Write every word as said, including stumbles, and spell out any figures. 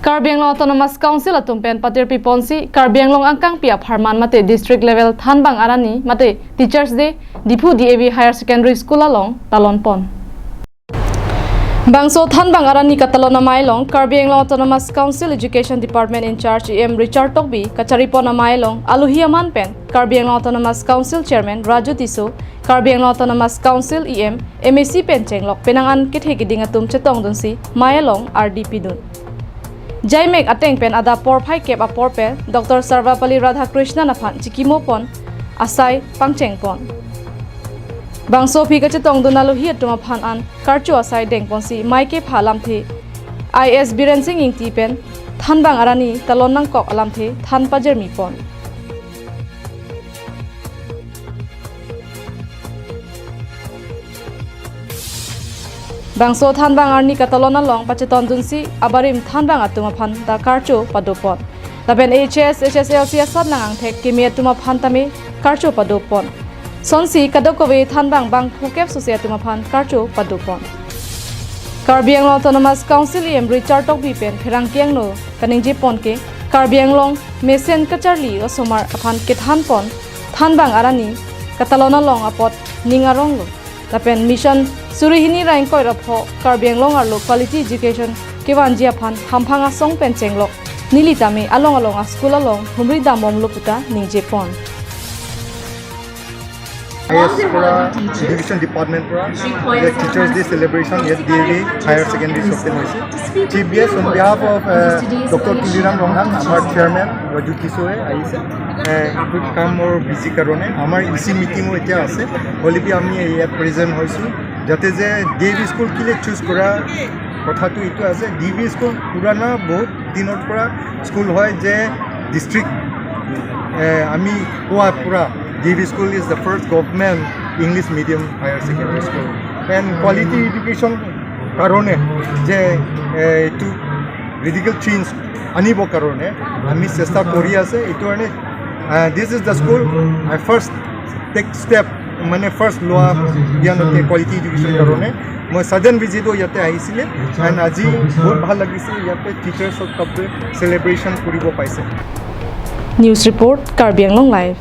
Karbi Anglong Autonomous Council atum pen patirpi ponsi Karbi Anglong angkangpi apharman mate district level thanbang arani mate Teachers Day Diphu D A V Higher Secondary School along talon pon. Bangso thanbang arani katalon amei along Karbi Anglong Autonomous Council Education Department in charge E M Richard Tokbi kachari pon amei along alohi aman pen Karbi Anglong Autonomous Council Chairman Raju Tisso, Karbi Anglong Autonomous Council E M, M A C pen chenglok penang an kethe keding atum chetongdunsi mei along ardi pidun. Jaimek ateng pen adap porphai kep apor pen Doctor Sarvepalli Radhakrishnan aphan chikimo pon asai pangcheng pon. Bangso aphi kachetongdun alohi atum aphan an karcho asai deng ponsi mei kepha alamthe I A S Biren Singh Ingti pen thanbang arani talon nangkok alamthe than pajirmi pon. Bangso thanbang arni katalon along pachetondunsi abarim thanbang atum aphan ta karcho padopon. Lapen H S, H S L C asatlang angthek keme atum aphan tame karcho padopon. Sonsi kadokave thanbang bang phukep sose atum aphan karcho padopon. Karbi Anglong Autonomous Council E M Richard Tokbi pen pherangke angno kaningje pon ke Karbi Anglong mesen kacharli osomar aphan kethan pon thanbang arani katalon along apot ning aronglo. Lapen mission suri hini ra ingkoi ra pho Karbi Anglong arlo quality education kevanji aphan hamphang asong pen chenglok neli tame along along a school along humri dambomlo puta ningje pon. I S পৰা education department পৰা যে teachers day celebration ইয়াত D A V higher secondary চবতে হৈছে। C B S on behalf of doctor Tuliram Ronghang, আমাৰ chairman ৰজু কিশোৰে আহিছে। এ, এইটো কামৰ বিজি কাৰণে আমাৰ ই চি মিটিঙো এতিয়া আছে, হ'লে বি আমি ইয়াত প্ৰেজেণ্ট হৈছোঁ যাতে যে ডি এ ভি স্কুল কিলে চুজ কৰা কথাটো এইটো আছে। ডি এ ভি স্কুল পুৰণা বহুত দিনৰ পৰা স্কুল হয় যে ডিষ্ট্ৰিক্ট আমি কোৱা পুৰা D A V school is the first government English medium higher secondary school and quality education কাৰণে যে এ, এইটো ৰেডিকেল চেঞ্জ আনিবৰ কাৰণে আমি চেষ্টা কৰি আছে। এইটো কাৰণে this is the school I first take step মানে ফাৰ্ষ্ট লোৱা ইয়াতে কোৱালিটি এডুকেশ্যন কাৰণে। মই ছাডেন ভিজিটো ইয়াতে আহিছিলে এণ্ড আজি বহুত ভাল লাগিছে ইয়াতে টিচাৰ্ছৰ চবকে চেলিব্ৰেশ্যন কৰিব পাইছে। News report, Karbi Anglong Live.